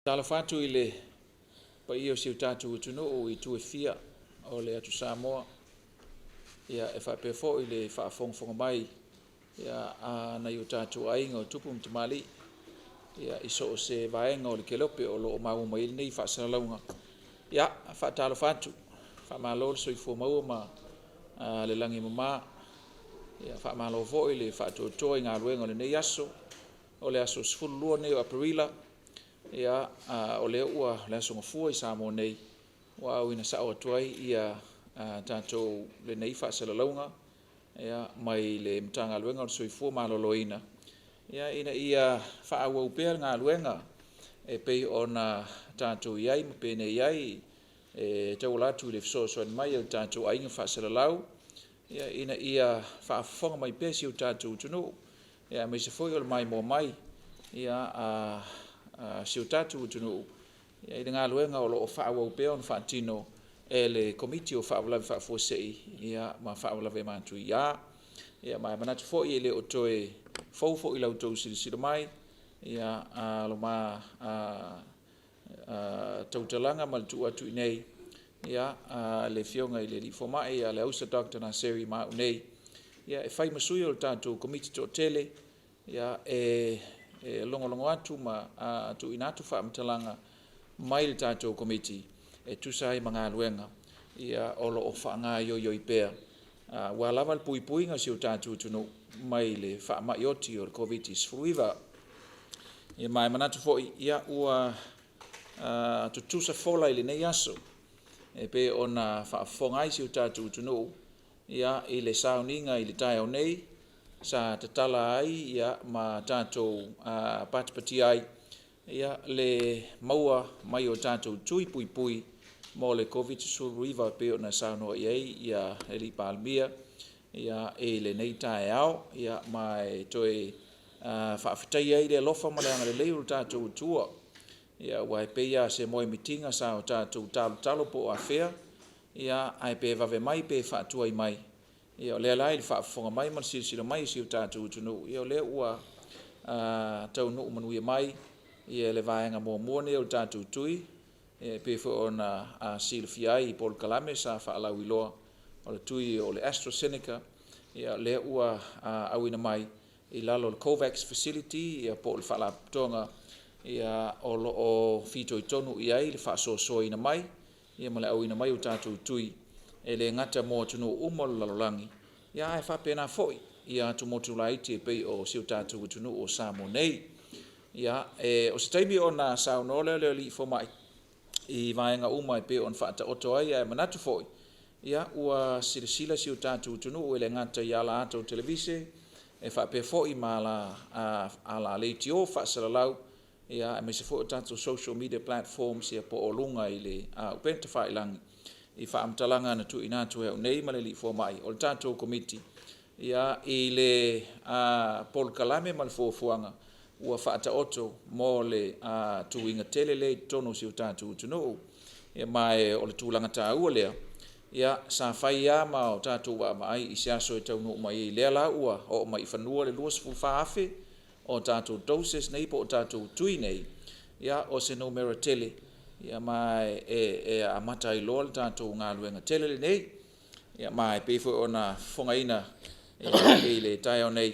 Talofa atu i le paia o si o tatou atunuu i itu e fia o le atu Samoa, ia e faapea foi le faafogafoga mai a nai o tatou aiga o tupu ma tamalii i so o se vaega o le kelope o lo o maua mai ai lenei faasalalauga. Ia, faatalofa atu, faamalo le soifua maua ma le lagi e mama. Ia faamalo foi le faatoatoa i galuega o lenei aso. O le aso 12 lenei o Aperila, ia, o lea ua le aso Gafua i Samoa nei, ua auina sao atu ai ia tatou lenei faasalalauga ia, mai le Matagaluega o le Soifua Maloloina, ia, ina ia faaauau pea le galuega e pei ona tatou i ai ma penei ai e tauala atu i le fesoasoani mai a le tatou aiga faasalalau, ia, ina ia faafofoga mai pea si o tatou atunuu, ia, aemaise foi o le maimoa mai ia, a si o tatou atunuu ia, i le galuega o lo o faaauau pea ona faatino e le Komiti o Faalavelave Faafuasei ia, ma Faalavelave Matuia. Ia, ma e manatu foi e le o toe fou foi i la outou silasila mai ia, a tautalaga ma le tuu atu i inei ia, le afioga i le alii fomai ia Leausa Dr. Naseri ma au nei ia, e fai ma sui o le tatou Komiti toatele ia, e logologo atu ma tuuina atu faamatalaga mai le tatou Komiti e tusa ai ma galuega ia, o lo o faagaoioi pea aua lava le puipuiga o si o tatou atunuu mai le faamai oti o le Koviti-19. Ia, ma e manatu foi ia, ua tutusa fola i lenei aso e pei ona faafofoga ai si o tatou atunuu ia, i le sauniga i le taeao nei sa tatala ai ia, ma tatou patipatia ai ia, le maua mai o tatou tui puipui mo le Koviti-19 e pei ona saunoa i ai ia le alii Palemia ia, i lenei taeao ia, ma e toe faafetaia ai le alofa ma le agalelei o le tatou Atua ia, aua e pei lava o se moemitiga sa o tatou talotalo po o afea ia, ae pe vave mai pe faatuai mai ia, o lea la i le faafofoga mai ma le silasila mai o si o tatou atunuu ia, o lea ua taunuu manuia mai ia, le vaega muamua lenei o le tatou tui e pei foi ona silafia ai i polokalame sa faalauiloa o le tui o le AstraZeneca ia, lea ua auina mai i lalo o le COVAX Facility ia, po o le faalapotopotoga ia, o lo o fitoitonu i ai le faasoasoaina mai ia, ma le auina mai o tatou tui e le gata mo atunuu uma o le lalolagi ia, ae faapena foi ia atumotu laiti e pei o si o tatou atunuu o Samoa nei. Ia, o se taimi ona saunoa lea o le alii fomai i vaega uma e pei ona faataoto ai, ae manatu foi ia, ua silasila si o tatou atunuu e le gata i ala ata o televise e faapea foi ma ala leitio faasalalau ia, aemaise foi o tatou social media platforms ia, po o luga i le upega tafailagi i faamatalaga na tuuina atu e au nei ma le alii fomai o le tatou Komiti ia, i le polokalame ma le fuafuaga ua faataoto mo le tuiga tele lea i totonu o si o tatou atunuu. Ia, ma o le tulaga taua lea ia, sa fai lava ma o tatou vaavaai i se aso e taunuu mai ai, lea la ua oo mai i fanua le 24,000 o tatou doses nei po o tatou tui nei ia, o se numera tele ia, ma e amata ai loa le tatou galuega tele lenei. Ia, ma e pei foi ona fofogaina i le taeao nei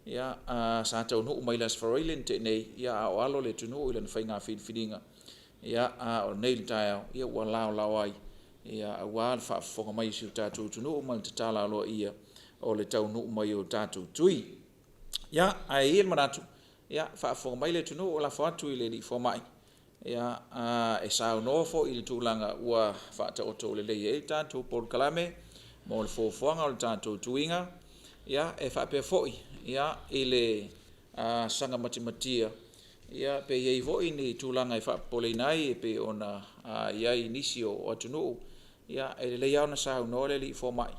ia, sa taunuu mai le Aso Faraile na tea nei ia, a o alo le atunuu i lana faiga filifiliga ia, a o nei le taeao ia, ua laolao ai ia, aua le faafofoga mai o si o tatou atunuu ma le tatala aloaia o le taunuu mai o tatou tui. Ia, ae i ai le manatu ia, faafofoga mai le atunuu o lafo atu i le alii fomai ia, e saunoa foi i le tulaga ua faataoto lelei ai le tatou polokalame mo le fuafuaga o le tatou tuiga ia, e faapea foi ia, i le saga matimatia ia, pe i ai foi ni tulaga e faapopoleina ai e pei ona i ai i nisi o atunuu ia, e lelei lava ona saunoa le alii fomai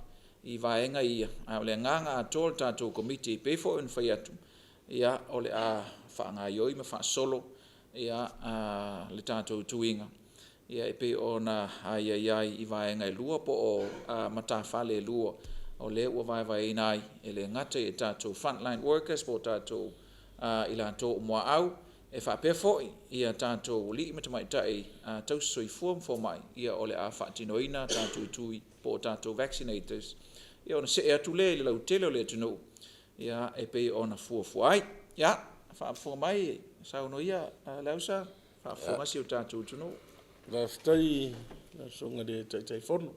i vaega ia, a o le agaga atoa o le tatou Komiti e pei foi ona fai atu ia, o le a faagaoioi ma faasolo ia, le tatou tuiga ia, e pei ona aiaia ai i vaega e lua po o matafale e lua o lea ua vaevaeina ai e le gata i tatou frontline workers po o tatou i latou o muaau. E faapea foi ia tatou alii ma tamaitai tausi soifua ma fomai, ia o le a faatinoina tatou tui po o tatou vaccinators, ia ona see atu lea i le lautele o le atunuu, ia e pei ona fuafua ai. Ia, faafofoga mai, saunoa ia Leausa, faafofoga si o tatou atunuu. Faafetai i lau Susuga i le Taitaifono.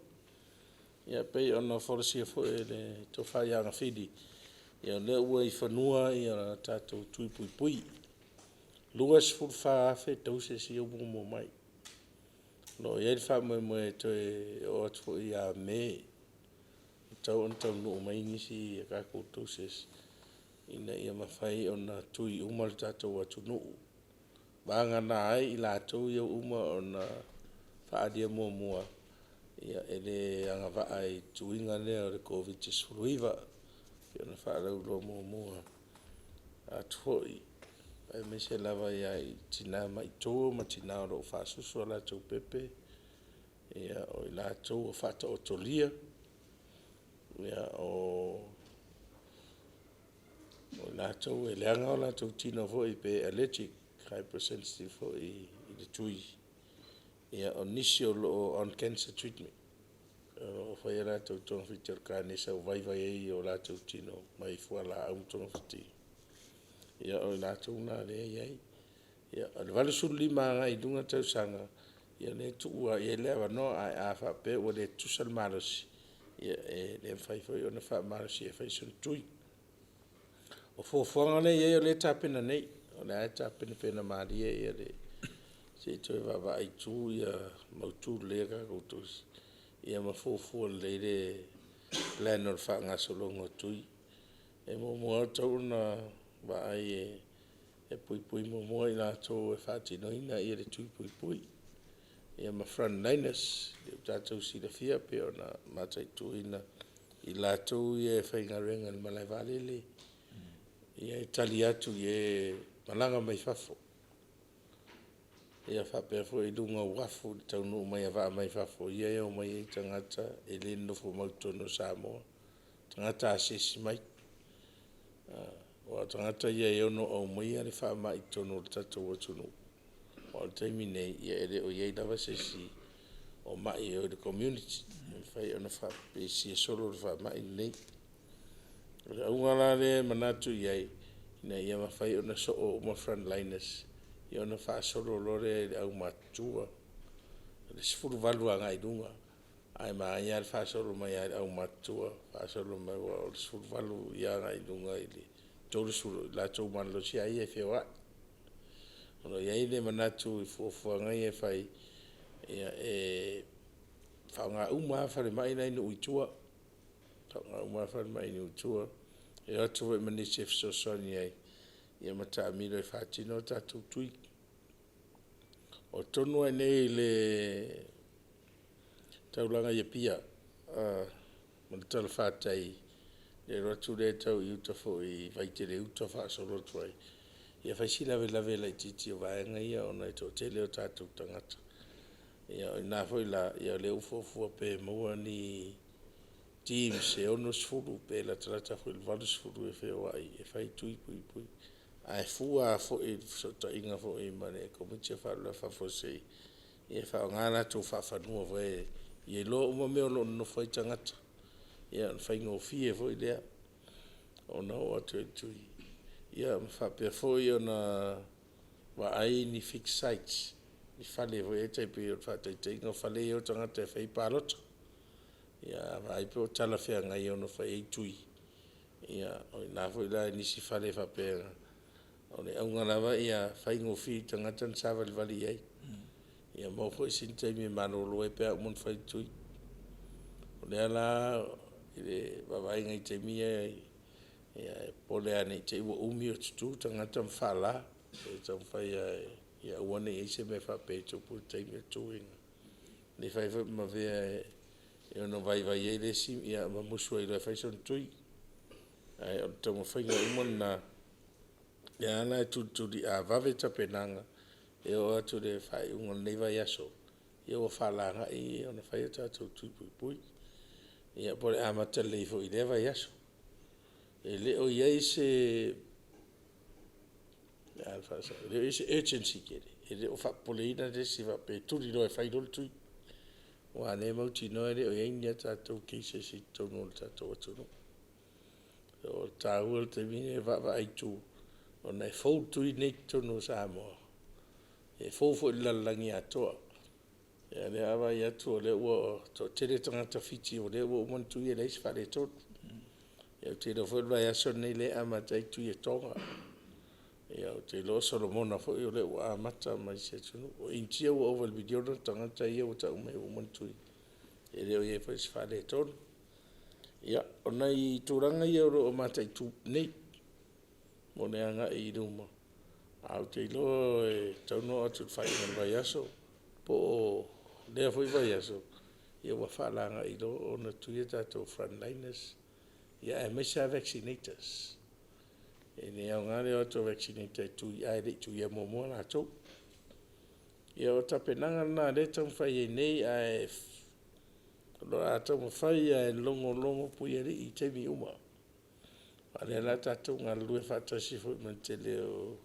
Ia e pei ona folasia foi e le Tofa ia Gafili, ia o lea ua i fanua ia tatou tui puipui. E 24,000 doses ia ua muamua mai. O lo o i ai le faamoemoe e toe oo atu foi ia Me e tatau ona taunuu mai nisi a tatou doses ina ia mafai ona tui uma le tatou atunuu, vagana ai i latou ia ua uma ona faaalia muamua e le agavaa i le tuiga lea o le Koviti-19, e pei ona faalauiloa muamua atu foi, aemaise lava i tina maito ma tina o lo o faasusu a latou pepe, o i latou ua faataotolia, o i latou e leaga o latou tino foi pe allergic, hypersensitive foi i le tui. O nisi o lo o on cancer treatment, o lo o fai a latou togafiti o le kanesa ua vaivai ai o latou tino mai fualaau ma togafiti. Ia o i latou na o lea e i ai. O le 85 agai i luga tausaga, ia o lea e tuu lava i ai le avanoa. Ae a faapea ua le tutusa le malosi, e le mafai foi ona faamalosia e fai sona tui. O fuafuaga lea e i ai o lea e tapena nei, o lea lava e tapenapena malie se i toe vaavaai ia mautu lelei a tatou doses ma fuafua lelei le plan o le faagasologa o tui. E muamua lava tatau ona vaai e puipui muamua i latou e faatinoina le tui puipui, ia ma frontliners. Ua tatou silafia pei ona mataituina i latou ia e faigaluega i le malae vaalele, e tali atu i e malaga mai fafo, ia faapea foi i luga o uafu i le taunuu mai o vaa mai fafo, ia e omai ai tagata e le nonofo mau i totonu o Samoa, tagata asiasi mai. Aua o tagata ia e ono aumaia le faamai i totonu o le tatou atunuu. Aua o le taimi lenei, e le o i ai lava se isi o mai o i le community e mafai ona faapepeisia solo le faamai lenei. O le auga la lea e manatu i ai, ina ia mafai ona soo uma frontliners, ia ona faasolo loa lea i le aumatutua, i le 18 agai i luga. Ae manaia lava le faasolo mai lava i le aumatutua faasolo mai aua o le 18 agai i luga i le 30, o i latou malolosi lava ia e feoai. O lo o i ai le manatu i fuafuaga ia e fai, e faaaoga uma lava falemai la e i nuu i tua, faaaoga uma lava falemai i nuu i tua, e o atu foi ma nisi e fesoasoani ai ma taamilo e faatino a tatou tui. O totonu lava i inei i le taulaga i Apia ma le talafatai i le alu atu lea tau i uta foi i Vaitele Uta faasolo atu ai, ia fai si lavelave laitiiti o vaega ia ona e toatele o tatou tagata. Ia o i ina foi la, o lea ua fuafua pe maua ni teams e 60 pe latalata foi i le 80 e feoai e fai tui puipui. Ae fua lava foi i le fesootaiga foi ma le Komiti o Faalavelave Faafuasei, e faaaoga latou faafanua foi ia iloa uma mea o lo o nonofo ai tagata, ia ona faigofie foi lea ona oo atu e tui. Ia ma faapea foi ona vaai ni fix sites, ni fale foi lea tai pei o le faataitaiga o fale ia e o tagata e fai ai palota. Ia a vaai po o talafeagai e ono fai ai tui, ia o i ina foi la i nisi fale faapea, o le auga lava ia faigofie i tagata ona savalivali i ai. Ia maua foi sina taimi e malolo ai pe a uma ona fai le tui. O lea la i le vaavaaiga i taimi ia, e popole lava ne i te i ua umi o tutu tagata ma faala. E taumafai lava ia aua ne i i ai se mea faapea e tupu i le taimi o le tuiga. Ne i fai foi ma avea e ono vaivai ai le isi ma musu ai loa e fai sona tui. Ae o le taumafaiga uma lena, o lea la e tulituli a vave tapenaga, e oo atu i le faaiuga o lenei vaiaso, ia ua falagai ona fai a tatou tui puipui. Ia po o le amata lelei foi i lea vaiaso. E le o i ai se faapena le faasao. E le o i ai se urgency tele, e le o faapopoleina se isi faapea e tuli loa e fai loa le tui. Aua o lea e mautinoa e le o i ai ni a tatou cases i totonu o le tatou atunuu. O le taua o le taimi lenei o le vaavaai i tua, ona e fou le tui lenei i totonu o Samoa, e fou foi i le lalolagi atoa. O lea a vaai atu o lea ua toatele tagata Fiti o lea ua uma ona tui e leai se faaletonu. Ou te iloa foi o le vaiaso lenei lea e amata ai tui a Toga. Ou te iloa o Solomona foi o lea ua amata ma isi atunuu. O Initia ua ova i le miliona tagata ia ua tau mai ua uma ona tui, e le o i ai foi se faaletonu. Ia, o nai tulaga ia o lo o mataitu nei mo le agai i luma, ae ou te iloa e tatau ona oo atu i le faaiuga o le vaiaso po o lea foi vaiaso, ua faalagai loa ona tui a tatou frontliners, aemaise lava vaccinators. E le aoga le o atu o vaccinator e tui ae le i tuia muamua latou. Ia o tapenaga lena o lea e taumafai ai nei, ae o le a taumafai lava e logologo puialii i taimi uma. A o lea o le a tatou galulue faatasi foi ma le tele o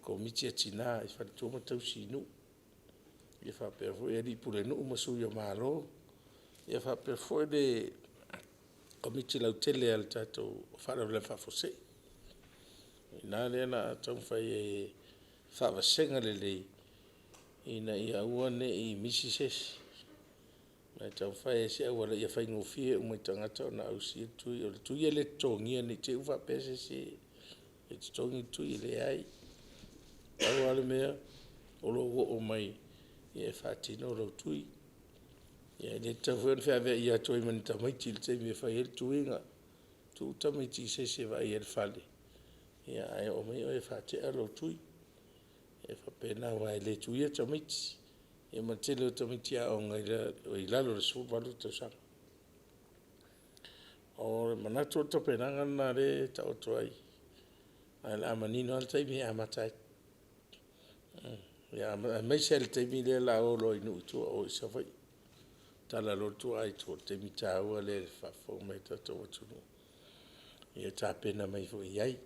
Komiti a Tina i faletua ma tausinuu, ia faapea foi alii pulenuu ma sui o Malo, ia faapea foi le Komiti Lautele a le tatou Faalavelave Faafuasei. O i ina lea o le a taumafai ai e faavasega lelei ina ia aua ne i misi se isi. Ma e taumafai lava i se auala ia faigofie uma i tagata ona ausia le tui. O le tui e le totogia ne i te i ua faapea se isi e totogi le tui. E leai. Pau lava le mea, o lou oo mai e faatino lou tui. E le tatau foi ona feaveaia atu ai ma ni tamaiti i le taimi e fai ai le tuiga. Tuu tamaiti i se isi e vaaia le fale, ae oo mai oe e faatea lou tui. E faapena aua e le tuia tamaiti, ma le tele o tamaiti aoga i lalo o le 18 tausaga. O le manatu o le tapenaga lena o lea e taoto ai, ae o le a manino lava le taimi e amata ai, aemaise lava i le taimi lea o le a o loa i nuu i tua, o i Savaii, tala loa le toa i tua, o le taimi taua lea i le faafofoga mai a le tatou atunuu, ia tapena mai foi i ai.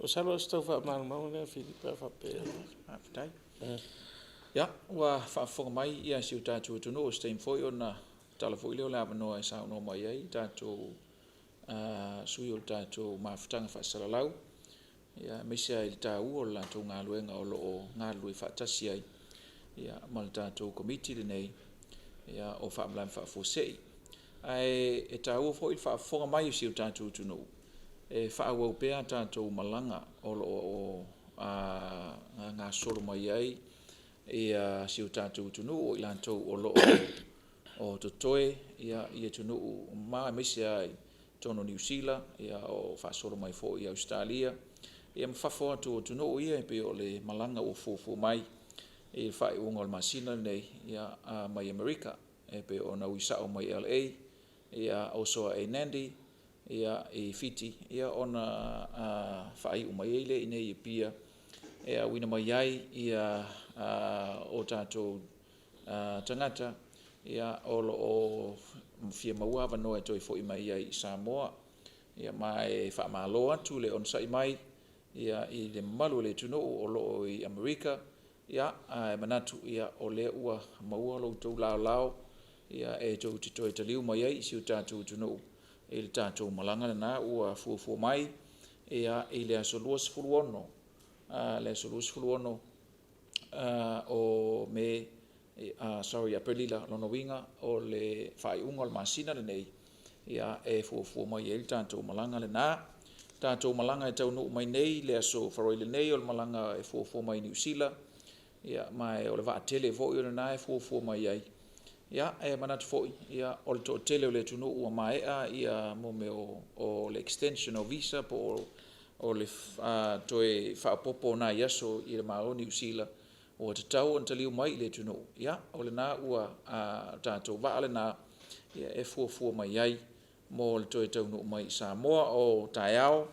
Masalo o se tau faamalamalamaga lea Filipe pe a faapea. Faafetai. Ia, ua faafofoga mai si o tatou atunuu, o se taimi foi ona tatala foi lea o le avanoa e saunoa mai ai tatou sui o le tatou mafutaga faasalalau, aemaise lava i le taua o le latou galuega o lo o galulue faatasi ai ma le tatou Komiti lenei o Faalavelave Faafuasei. Ae e taua foi le faafofoga mai o si o tatou atunuu, e faaauau pea a tatou malaga o lo o gasolo mai ai si o tatou atunuu, o i latou o lo o totoe i atunuu mamao aemaise lava i totonu o Niu Sila, o faasolo mai foi i Ausetalia, ia ma fafo atu o atunuu ia, e pei o le malaga ua fuafua mai i le faaiuga o le masina lenei mai Amerika, e pei ona ui sao mai LA, oso ae i Nadi i Fiti, ona faaiu mai ai lea i inei i Apia, e auina mai ai o tatou tagata o lo o fia maua avanoa e toe foi mai ai i Samoa. Ma e faamalo atu le onosai mai i le mamalu o le atunuu o lo o i Amerika, ae manatu o lea ua maua lo outou laolao e tou te toe taliu mai ai i si o tatou atunuu i le tatou malaga lena ua fuafua mai i le aso 26, le aso 26 o Me, sorry, Aperila, lona uiga o le faaiuga o le masina lenei e fuafua mai ai le tatou malaga lena. Tatou malaga e taunuu mai nei i le aso Faraile nei o le malaga e fuafua mai Niu Sila, ma o le vaatele foi o lena e fuafua mai ai. E manatu foi o le toatele o le atunuu ua maea mea o le extension o visa po o le toe faaopoopo o nai aso i le Malo o Niu Sila ua tatau ona taliu mai i le atunuu. O lena ua tatou vaa lena e fuafua mai ai mo le toe taunuu mai i Samoa. O taeao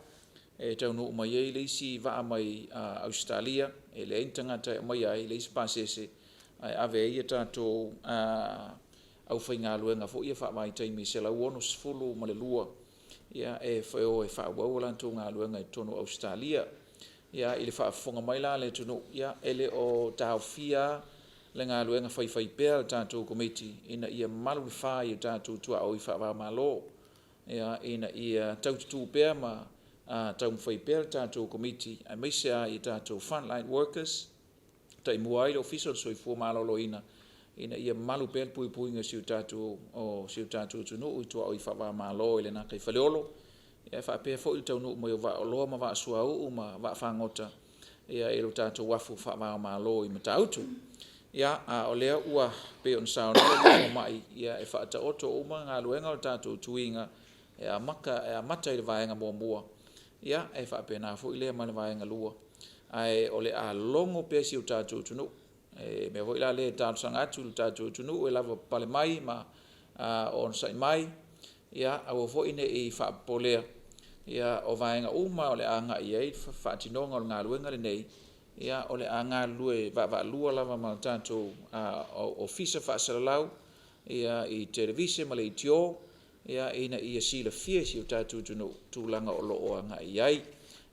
e taunuu mai ai le isi vaa mai Ausetalia, e leai ni tagata e aumaia ai, e leai se pasese, ae ave ai tatou aufaigaluega foi ia faavaitaimi e 162 e o e faaauau a latou galuega i totonu o Ausetalia. Ia, i le faafofoga mai la a le atunuu, ia, e le o taofia le galuega faifaipea a le tatou Komiti ina ia malu le fa i o tatou tuaoi faava-o-Malo, ia, ina ia taututu pea ma taumafai pea le tatou Komiti aemaise lava i tatou frontline workers, taimua ai le Ofisa o le Soifua Maloloina, ina ia malu pea le puipuiga o si o tatou atunuu i tuaoi faava-o-Malo i le gataifale olo, e faapea foi le taunuu mai o vaa oloa ma vaa suauu ma vaafagota i le tatou uafu faava-o-Malo i Matautu. Ia, a o lea ua pei ona saunoa le Fomai, e faataoto uma galuega o le tatou tuiga e amata i le vaega muamua, e faapena foi lea ma le vaega lua, ae o le a logo pea si o tatou atunuu. O le mea foi la lea e talosaga atu i le tatou atunuu e lavapapale mai ma onosai mai, aua foi ne i faapopoleina, o vaega uma o le a agai i ai le faatinoga o le galuega lenei, o le a galulue vaavaalua lava ma le tatou Ofisa Faasalalau i televise ma leitio ina ia silafia e si o tatou atunuu tulaga o lo o agai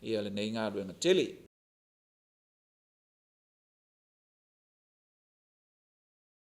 i ai lenei galuega tele.